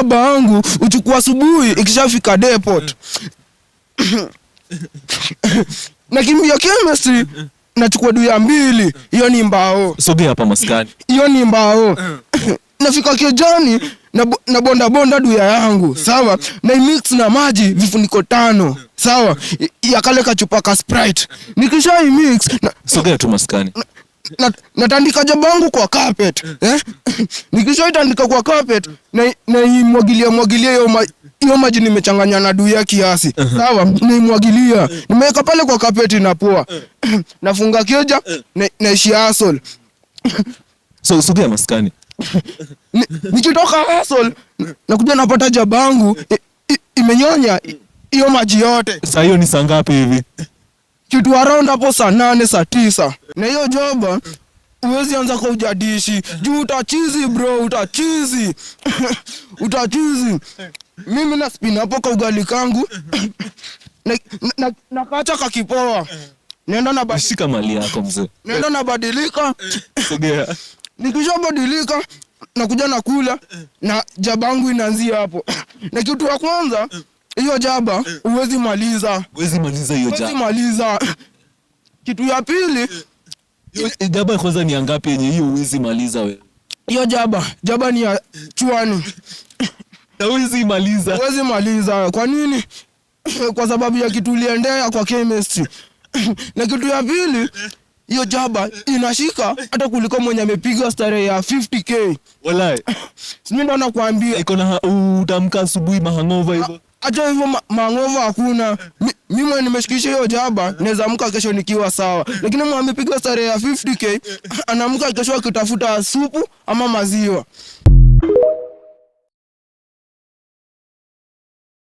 jaba yangu uchukua asubuhi ikishafika depot. Nakimbia chemistry, nachukua duya mbili, hiyo ni mbao. Sogea hapa maskani. Hiyo ni mbao. Nafika kejani na bonda bonda duya yangu, sawa, na mix na maji vifuniko 5, sawa, ya kale kachupa ka Sprite. Nikisha mix na, Sogea tu maskani. Natandika jaba yangu kwa carpet, eh? Nikishaitandika kwa carpet naimwagilia mwagilia hiyo maji nimechanganya na duya kiasi, sawa, naimwagilia, nimeweka pale kwa carpet, inapoa. Nafunga keja, naishia hustle. So sogea maskani. Nikitoka hustle nakuja napata jaba yangu imenyonya hiyo maji yote. Saa hiyo ni saa ngapi hivi? Kitu around hapo saa 8, saa 9. Na hiyo joba huwezi anza kwa ujadishi juu utachizi, bro, utachizi, utachizi. Mimi na spin hapo kwa ugali kangu na kacha kakipoa, nenda na Shika mali yako, mzee. Nenda nabadilika. Sogea. Nikishabadilika nakuja nakula na jaba yangu inaanzia hapo. Na kitu ya kwanza, hiyo jaba huwezi maliza. Huwezi maliza hiyo Huwezi jaba. maliza. Kitu ya pili, Hiyo jaba kwanza ni angapi yenye hiyo huwezi maliza wewe? Hiyo jaba ni ya chwani. Na huwezi maliza. Huwezi maliza. Kwa nini? Kwa sababu ya kitu uliendea kwa chemistry. Na kitu ya pili, hiyo jaba inashika hata kuliko mwenye amepiga starehe ya 50K. Walai. Simi ndo nakwambia. Iko na utamka asubuhi mahangover hivyo. Acha hivyo, mahangover hakuna. Mi mwenye nimeshikisha hiyo jaba naweza amka kesho nikiwa sawa, lakini mwenye amepiga starehe ya 50K anaamka kesho akitafuta supu ama maziwa.